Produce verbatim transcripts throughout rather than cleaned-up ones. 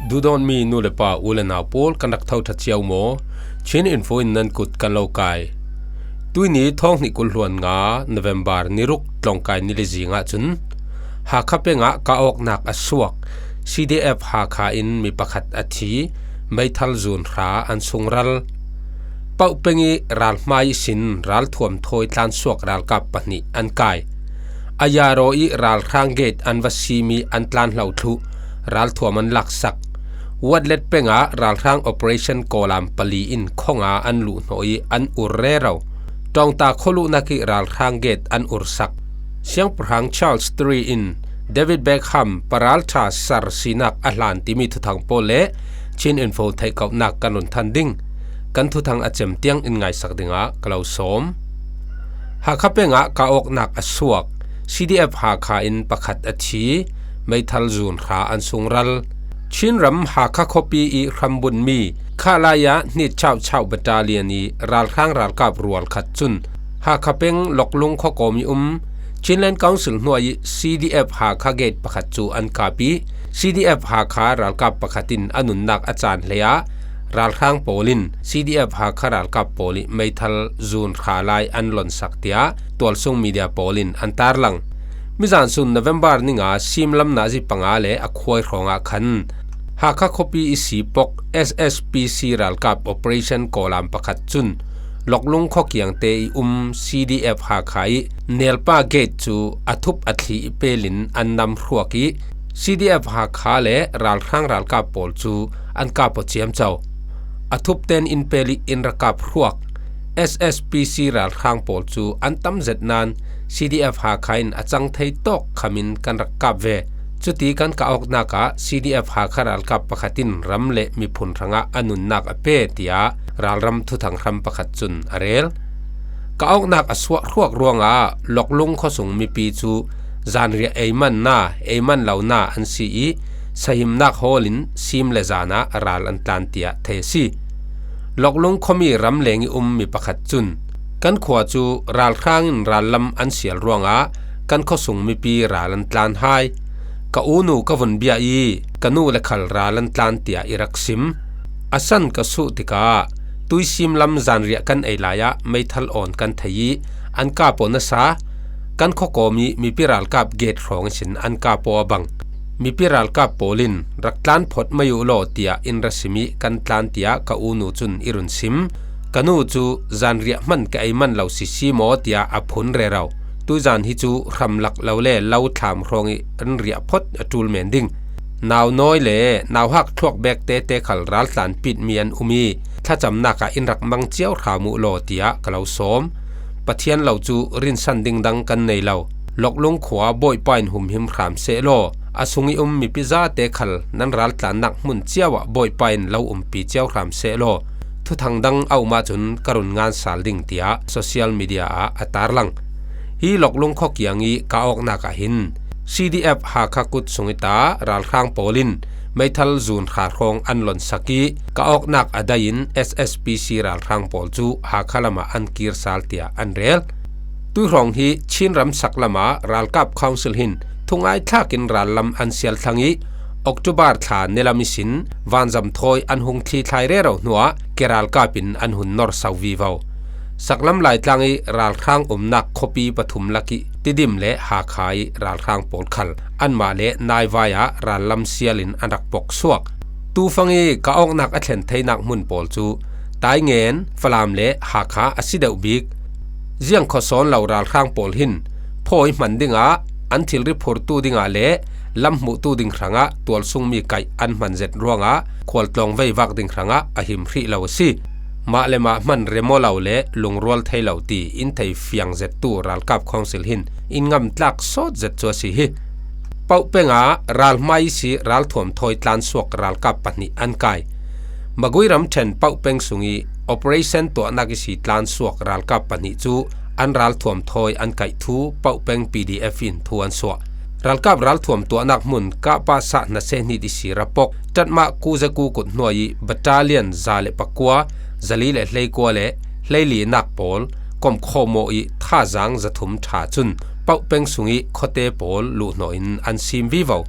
Duhdawtmi nu le pa, u le nau pawl, kan rak tho ṭha cio maw? Chin Info in nan kut kan lo kai. Tuini thawng hnih kul hluan nga November ni ruk tlawngkai ni le zing ahcun Hakha peng ah kah awknak a suak C D F Hakha in mi pakhat a thi, meithal zun hra an sungral. Pauk peng i ralhmai ihsin ralthuam thawi tlansuak ralkap pahnih an kai. A yaro i ralhrang gate an va sim i an tlan hlo thluh, ralthuam an laksak. Watlet peng ah ralhrang operation kawlam pali in khawng ah an luh hnawh i an ur rero. Ṭawngta khualuhnak i ralhrang gate an ursak. Siangpahrang Charles three in David Beckham paralṭha sar sinak a hlan timi thuthang pawl le Chin Info theihkauhnak kan run than ding. Kan thuthang a cem tiang in ngaisak dingah ka lo sawm. Hakha peng ah kah awknak a suak, C D F Hakha in pakhat a thi, meithal zun hra an sungral. Chinram Hakha khuapi i hrambunmi Khalaya hnit chauh chauh battalion i ralhrang ralkap rual khat cun Hakha peng Loklung khuakawm i um Chinland Council hnuai i C D F Hakha gate pakhat cu an kap i C D F Hakha ralkap pakhat in a nunnak a caan hlei ah ralhrang pawl in C D F Hakha ralkap pawl i meithal zun hra lai an lonsak tiah tualsung media pawl in an tarlang. Mizan sun November ni nga simlam nazi panga le a khuai hrawngah khan Hakha khuapi i sipok S S P C ralkap operation kawlam pakhat cun Loklung khuakiangte i um C D F Hakha i nelpa gate cu a thup a thli i pel in an nam hruak i C D F Hakha le ralhrang ralkap pawl cu an kap aw ciamco. A thup ten in pel i in rak kap hruak. S S P C ralhrang pawl cu an tam zet nain C D F Hakha in a cang thei tawk kham in kan rak kap ve. Cuti kan kah awknak ah C D F Hakha ralkap pakhat in ram le miphun hrangah a nunnak a pe, tiah ralram thuthang hram pakhat cun a rel. Kah awknak a suah hruak ruangah Loklung khuasung mipi cu zanriah ei manna, ei man lona an si i sahimnak hawl in sim le zan ah ral an tlan, tiah thei a si. Loklung khuami ramleng i um mi pakhat cun, kan khua cu ralhrang in rallam an sial ruangah kan khuasung mipi ral an tlan hai. Ka unu ka vun bia i ka nu le khal ral an tlan, tiah i rak sim. A san ka suh tikah tuisim lam zanriah kan ei lai ah meithal awn kan thei i an kap aw nasa. Kan khuakawm i mipi ralkap gate hrawng ihsin an kap aw a bang. Mipi ralkap pawl in rak tlan phawt mai uh law, tiah in ra sim i kan tlan, tiah ka unu cun i run sim. Ka nu cu zanriah hman ka ei man lo sisi maw, tiah a phun rero. Tuizan hi cu hramlak lo le lo thlam hrawng i an riah phawt a ṭul men ding. Nau nawi le nauhak thluak bek tete khal ral tlan pitmi an um i thlacamnak ah in rak mang cio hram uh law, tiah ka lo sawm. Pathian lo cu rinsan ding dang kan nei lo. Loklung khua Bawipa in humhim hram seh law, a sung i um mipi zate khal nan raltlannak hmun cio ah Bawipa in lo umpi cio hram seh law, thuthang dang a um ahcun ka run ngan sal ding, tiah social media ah a tarlang. Hi Loklung khuakiang i kah awknak ah hin C D F Hakha kut sung i ta ralhrang pawl in meithal zun hra hrawng an lonsak i kah awknak a dai in S S P C ralhrang pawl cu Hakha lam ah an kir sal, tiah an rel. Tuihrawng hi Chinram saklam ah ralkap council hin thungai thlak in rallam an sial thlang i October thla nilam ihsin vanzam thawi an hung thlithlai rero hnuah ke ralkap in an hun nor sau vivo. Saklam Laitlang i ralhrang umnak khuapi pathum lak i Tidim le Hakha i ralhrang pawl khal anmah le naivai ah rallam sial in an rak pok suak. Tufang i kah awknak a thlen theinak hmun pawl cu Taingen, Falam le Hakha a si deuh bik. Ziang khuasawn lo ralhrang pawl hin phawi hman dingah an thilri phurtu dingah le lam hmuhtu ding hrangah tualsungmi kaih an hman zet ruangah khualtlawng veivak ding hrangah a him hrih lo a si. Mah le mah hman remaw lo le lungrual thei lo ti in thei fiang zettu ralkap council hin in ngamtlak sawt zet cu a si hi. Pauk peng ah ralhmai ihsi ralthuam thawi tlansuak ralkap pahnih an kai. Magui ramṭhen Pauk peng sung i operation tuahnak ihsi tlansuak ralkap pahnih cu an ralthuam thawi an kaih thu Pauk peng P D F in thu an suah. Ralkap ralthuam tuahnak hmun Kahpah sah hna sehnit ihsi rapok ṭatmah kuzeku kut hnuai i battalion za le pakua, zali le hleikua le hleili nak pawl komkhawm aw i thazaang zathum ṭha cun Pauk peng sung i khuate pawl luhhnawh in an sim vivo.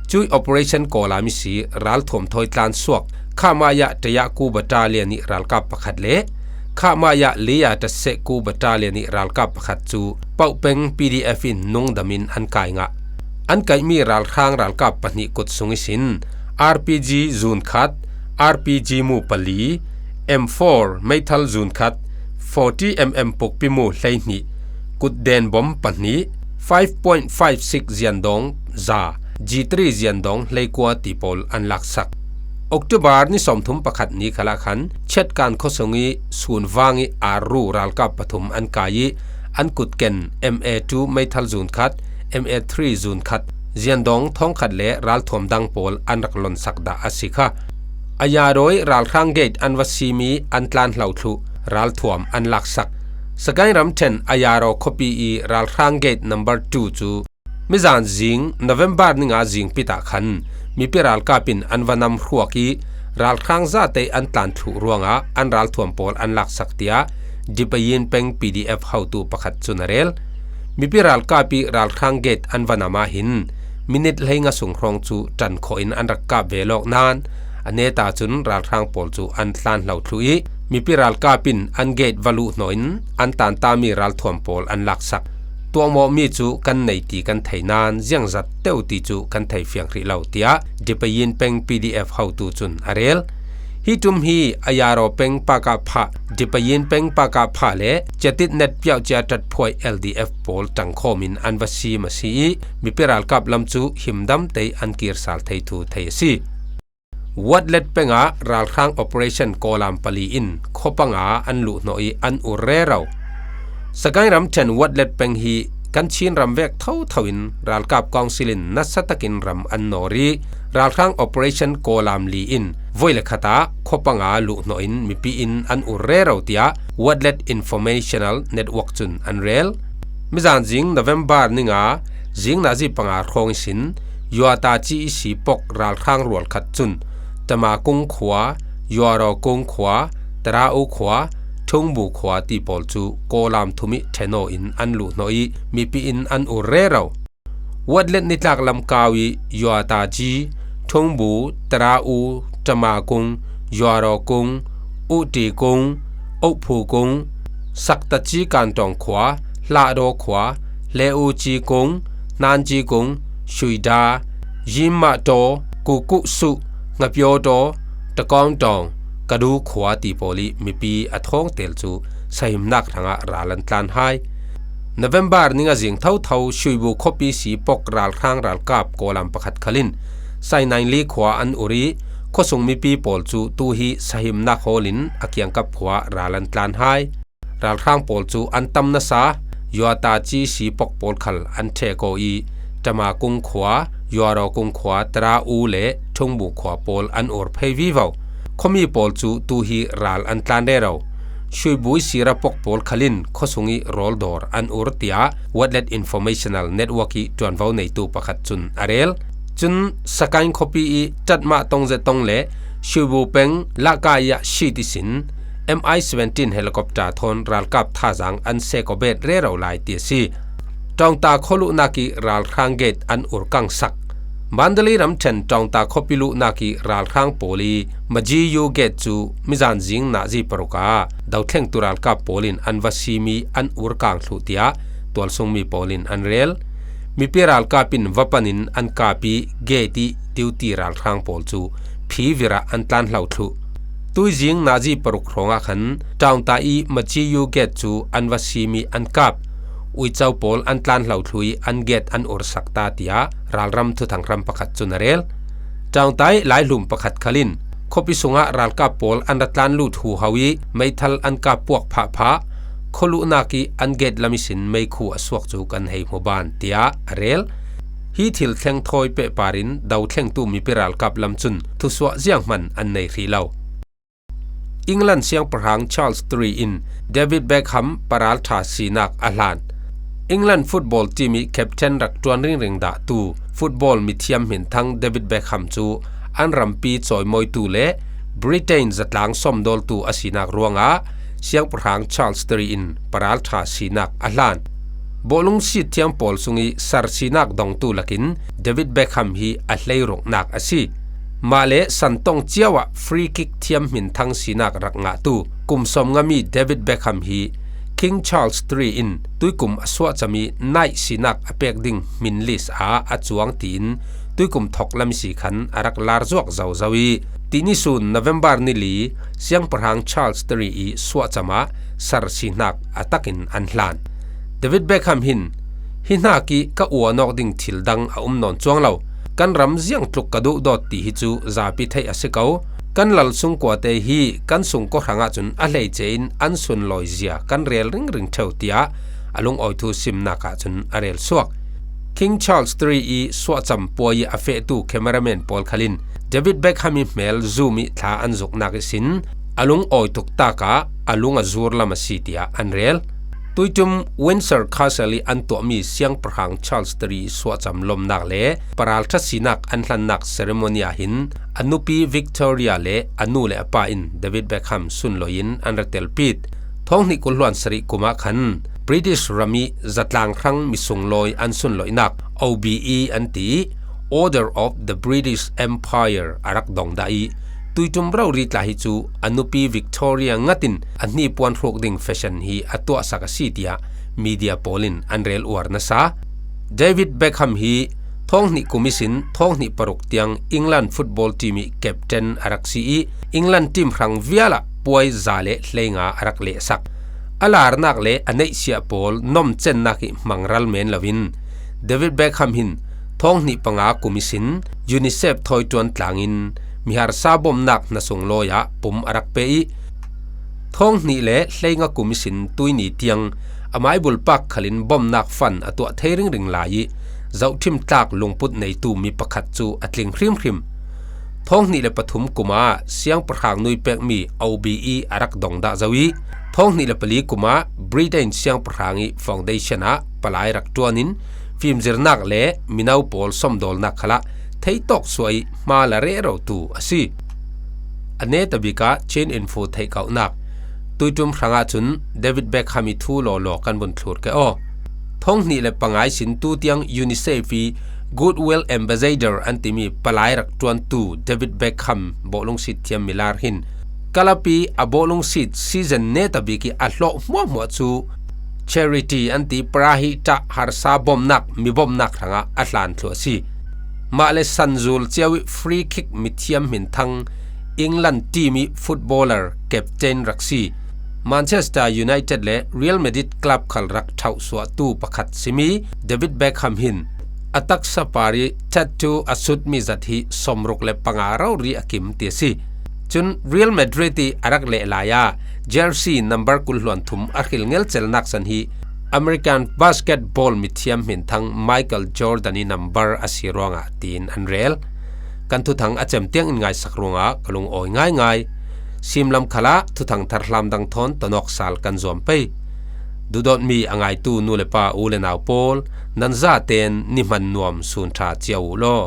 Cui Operation Kawlam ihsi ralthuam thawi tlan suak Khamaya Tayaku Battalion ih ralkap pakhat le Khamaya Liya Tasehku Battalion ih ralkap pakhat cu Paukpeng P D F in nungdamin an kai ngah. An kaihmi ralhrang ralkap pahnih kut sung ihsin R P G zun khat, R P G mu pali, M four meithal zun khat, forty M M pukpi mu hleihnih, kutden bom pahnih, five point five six ziandawng za, G three ziandawng hleikua ti pawl an laksak. October ni sawmthum pakhat ni khalah khan Chetkan khuasung ih sunvang ih arru ralkap pathum an kai ih an kutken M A two meithal zun khat, M A three zun khat, ziandawng thawngkhat le ralthuam dang pawl an rak lonsak dah a si kha. Ayaro ih ralhrang gate an va simi an tlan hlo thluh ralthuam an laksak. Sagaing ramṭhen Ayaro khuapi ih ralhrang gate number two cu mizan zing November ni nga zingpit ah khan mipi ralkap in an va nam hruak ih ralhrang zate an tlan thluh ruangah an ralthuam pawl an laksak, tiah Dipayin peng P D F hotu pakhat cun a rel. Mipi ralkap ih ralhrang gate an va nam ah hin minit hleinga sung hrawng cu ṭan khawh in an rak kap ve lawk nain a neta cun ralhrang pawl cu an tlan hlo thluh ih mipi ralkap in an gate va luh hnawh in an tantami ralthuam pawl an laksak. Tuahmawhmi cu kan nei ti kan thei nain ziangzat teu ti cu kan thei fiang hrih lo, tiah Dipayin peng P D F hotu cun a rel. Hi ṭum hi Ayaro peng pakah phah, Dipayin peng pakah phah le Chetitnet piauhcia ṭatphuai L D F pawl ṭangkhawm in an va sim a si ih mipi ralkap lam cu himdam tei an kir sal thei thu thei a si. Watlet pengah ralhrang Operation Kawlam pali in khuapanga an luh hnawh ih an ur rero. Sagaing ramṭhen Watlet peng hi kan Chin ram vek thotho in ralkap council in nasa takin ram an nawr ih ralhrang Operation Kawlam li in voi le khat ah khuapanga luh hnawh in mipi in an ur rero, tiah Watlet Informational Network cun an rel. Mizan zing November ni nga zing nazi panga hrawng ihsin Yuata ci ihsi pok ralhrang rual khat cun Tamakung khua, Yuarawkung khua, Tarau khua, Thungbu khua ti pawl cu Kawlam thum ih ṭhen aw in an luh hnawh ih mipi in an ur rero. Watlet nitlak lam kau ih Yuata ci, Thungbu, Tarau, Tamakung, Yuarawkung, Uti kung, Ukphu kung, Saktaci Kantawng khua, Hlahdaw khua, Hleu ci kung, Hnanci kung, Shuida, Yimahtaw, Kukuhsuh, Ngapyawtaw, Takawngtawng, Kadu khua ti pawl ih mipi a thawngtel cu sahimnak hrangah ral an tlan hai. November ni nga zing thotho Shuibu khuapi ihsi pok ralhrang ralkap Kawlam pakhat khalin Sainaingli khua an ur ih khuasung mipi pawl cu tu hi sahimnak hawl in a kiangkap khua ral an tlan hai. Ralhrang pawl cu an tam nasa Yuata ci ihsi pok pawl khal an ṭhek aw ih Tamakung khua, Yuarawkung khua, Tarau le Thungbu khua pawl an ur phei vivo. Khuami pawl cu tu hi ral an tlan rero. Shuibu ihsi ra pok pawl khalin khuasung ih rawl dawr an ur, tiah Watlet Informational Network ih ṭuanvo neitu pakhat cun a rel. Cun Sakaing khuapi ih Ṭatmah tongzetong le Shuibu peng Lakaya shi ihsin M I seventeen helicopter thawn ralkap thazaang an sek aw bet rero lai ti a si. Ṭawngta khualuhnak ih ralhrang gate an ur kangsak. Mandalay ramṭhen Ṭawngta khuapi luhnak ih ralhrang pawl ih Majiyu gate cu mizan zing nazi paruk ah dothlengtu ralkap pawl in an va simi an ur kang thluh, tiah tualsungmi pawl in an rel. Mipi ralkap in va pan in an kap ih gate ih duty ralhrang pawl cu phivir ah an tlan hlo thluh. Tuizing nazi paruk hrawngah khan Ṭawngta ih Maciyu gate cu an va simi an kap. Uico pawl an tlan hlo thluh ih an gate an ursak ta, tiah ralram thuthang hram pakhat cun a rel. Ṭawngta ih laihlum pakhat khal in khuapi sungah ralkap pawl an ra tlan lut huho ih meithal an kap puak phahphah. Khualuhnak ih an gate lam ihsin meikhu a suak cu kan hei hmu ban, tiah a rel. Hi thil thleng thawi pehpar in dothlengtu mipi ralkap lam cun thusuah zianghman an nei hrih lo. England siangpahrang Charles three in David Beckham paralṭha sinak a hlan. England football team ih captain rak ṭuan ringring dahtu football mithiam hminthang David Beckham cu an rampi cawimawitu le Britain zatlang sawmdawltu a sinak ruangah siangpahrang Charles three in paralṭha sinak a hlan. Bawlung sitthiam pawl sung i sar sinak dongtu lakin David Beckham hi a hleiruknak a si. Mah le santong cio ah free kick thiam hminthang sinak rak ngahtu kum sawmnga mi David Beckham hi King Charles three in tuikum a suahcam i naih sinak a pek ding hmin list ah a cuang tiin tuikum thok lam si khan a rak lar zuak zozo i, tini sun November ni li, siangpahrang Charles three i suahcam ah sar sinak a takin an hlan. David Beckham hin, "Hi hnak i ka uanawk ding thil dang a um nawn cuang lo. Kan ram ziang tluk ka duh dawt ti hi cu zapi theih a si ko. Kan lal sungkuate hi kan sungkaw hrangah cun a hleice in an sunlawi zia kan rel ringring ṭheu," tiah a lungawi thu simnak ah cun a rel suak. King Charles three i suahcam puai i a fehtu cameraman pawl khal in David Beckham i hmel zoom i thla an zuknak ihsin a lungawi tuk tak ah a lung a zur lam a si tiah an rel. Tuiṭum Windsor Castle i an tuahmi siangpahrang Charles three suahcam lomnak le paralṭha sinak an hlannak ceremony ah hin a nupi Victoria le a nu le a pa in David Beckham sunlawi in an ra telpit. Thawng hnih kul hluan sarih kum ah khan British ram i zatlang hrang mi sunglawi an sunlawihnak O B E an ti i Order of the British Empire a rak dong dah i, tuiṭum rori tla hi cu a nupi Victoria ngat in a hnipuan hruk ding fashion hi a tuahsak a si tiah media pawl in an rel uar nasa. David Beckham hi thawng hnih kum ihsin thawng hnih paruk tiang England football team i captain a rak si i, England team hrang vial ah puai za le hleinga a rak lehsak. A larnak le a neihsiah pawl nomcennak i hmangral men loin David Beckham hin thawng hnih panga kum ihsin UNICEF thawiṭuan tlangin mi harsa bomnak hna sunglawi ah pum a rak pe i, thawng hnih le hleinga kum ihsin tuini tiang a maibulpak khalin bomnak fan a tuah thei ringring lai i, zohṭhim tlak lungput neitu mi pakhat cu a tling hrimhrim. Thawng hnih le pathum kum ah siangpahrang nui pekmi O B E a rak dong dah zo i, thawng hnih le pali kum ah Britain siangpahrang i foundation ah palai rak ṭuan in fimzirnak le mino pawl sawmdawlnak khalah theitawk suah i hma la rerotu a si. A netabik ah Chin Info theihkauhnak. Tuiṭum hrangah cun David Beckham i thu lawlaw kan vun thlur ke aw. Thawng hnih le panga ihsin tu tiang UNICEF i Goodwill Ambassador an timi palai rak ṭuantu David Beckham bawlung sitthiam milar hin kalap i a bawlung sit season netabik i a hlawh hmuahhmuah cu charity an ti para hi ṭah harsa bomnak, mi bomnak hrangah a hlan thluh a si. Mah le sanzul cio i free kick mithiam hminthang England team i footballer captain rak si. Manchester United le Real Madrid club khal rak ṭhauhsuahtu pakhat simi David Beckham hin a taksa par i tattoo a sutmi zat hi sawmruk le panga rori a kim ti a si. Cun Real Madrid i a rak leh lai ah jersey number kul hluan thum a hril ngelcelnak zan hi American basketball mithiam hminthang Michael Jordan i number a si ruangah tiin an rel. Kan thuthang a cem tiang in ngaisak ruangah ka lungawi ngaingai. Simlam khalah thuthang thar hlamdang thawn tonawk sal kan zuam pei. Duhdawtmi a ngaitu nu le pa, u le nau pawl, nan zaten ni hman nuam sun ṭha cio uh law.